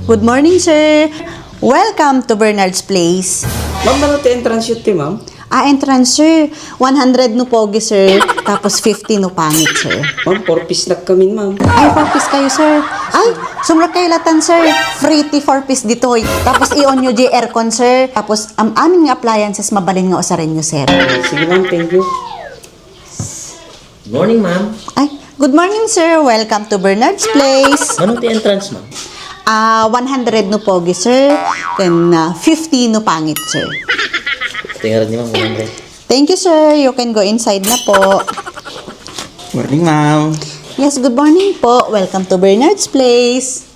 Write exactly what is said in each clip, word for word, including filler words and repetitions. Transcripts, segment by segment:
Good morning, sir. Welcome to Bernard's Place. Ma'am, ano ti entrance fee ti, ma'am? Ah, entrance, sir. One hundred no pogi, sir. Tapos fifty no pangit, sir. Ma'am, four piece lang kami, ma'am. Ay, four piece kayo, sir. Ay, sumrek kayo latan, sir. Free ti four piece ditoy. Tapos i-on nyo di aircon, sir. Tapos am-amin nga appliances mabalin nga usaren nyo, sir. Sige, ma'am. Thank you. Good morning, ma'am. Ay, good morning, sir. Welcome to Bernard's Place. Ano ti entrance, ma'am? Ah, one hundred no pogi, sir. Then, ah, fifty no pangit, sir. Ito yung ni ma'am, one hundred. Thank you, sir. You can go inside na po. Morning, ma'am. Yes, good morning po. Welcome to Bernard's Place.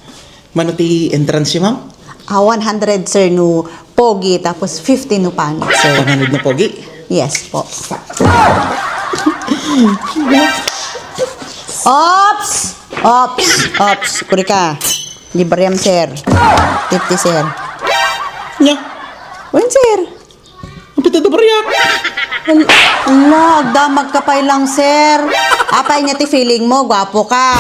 Mano ti entrance, ma'am? Ah, one hundred, sir, no pogi, tapos fifty no pangit, sir. One hundred no pogi? Yes po. Ops! Ops! Ops! Kuri ka. Librem, sir. Fifty, sir. Nya? Wen, sir. Apita da bariak. Al-, ala, agdamag ka pay lang, sir. Apay niya ti feeling mo, gwapo ka.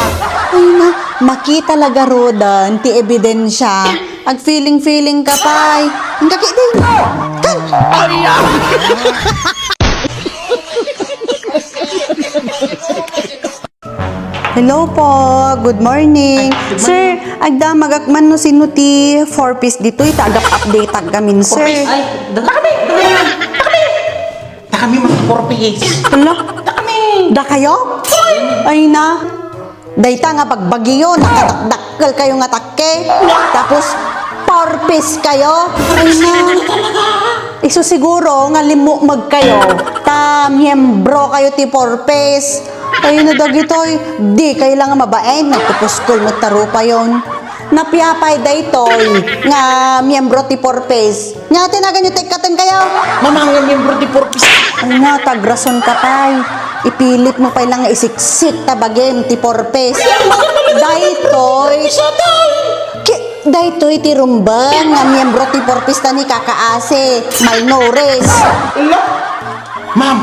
Ay na, makita la garuden ti ebidensya. Ag-feeling-feeling ka pay. Ang kaki din. Kan. Hello po, good morning. Ay, good morning. Sir, agdamagak man no sino ti four piece ditoy, ta agap-update-ak gamin, sir. Four piece? Ay, da-, da kami, da kami, da kami. Da kami mga four piece. Hala? Da kami. Da kayo? Ay na. Dayta nga bagbagyo, nakadakdakkel kayo nga takke. Tapos, four piece kayo. Ay na. Isu siguro nga limmukmeg kayo. Ta, miyembro kayo ti four piece. Ay, no, dagitoy, di kayo lang mabaen, nagpupuskel met ta rupayon. Napiapay daytoy nga miyembro ti four piece. Nya, tinagan nyo ti ikkaten kayo? Mama, nga miyembro ti four piece. Ay na, tagrason ka pay. Ipilit mo pay lang nga isiksik ta bagim ti four piece. Daytoy. Ki-, daytoy ti rumbeng nga miyembro ti four piece ta ni kakaasi, malnourished. Ala! Ma'am,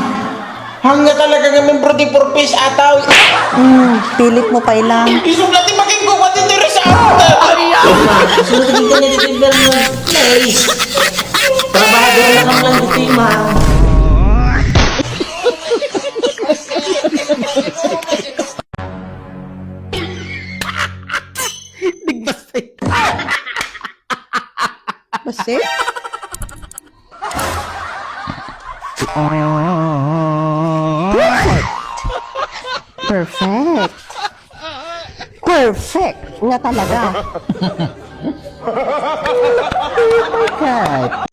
hangga talaga nga membro ti four piece, ataw. Hmm, pilit mo pay lang. Isubla ti makigkukuha ti result. Ma'am, gusto mo tigil ka na dito, Bernard? Please. Trabahador na kami lang dito, ma'am. Digbas pa yun. Basta? Perfect. Perfect. Perfect nga talaga. Oh my God.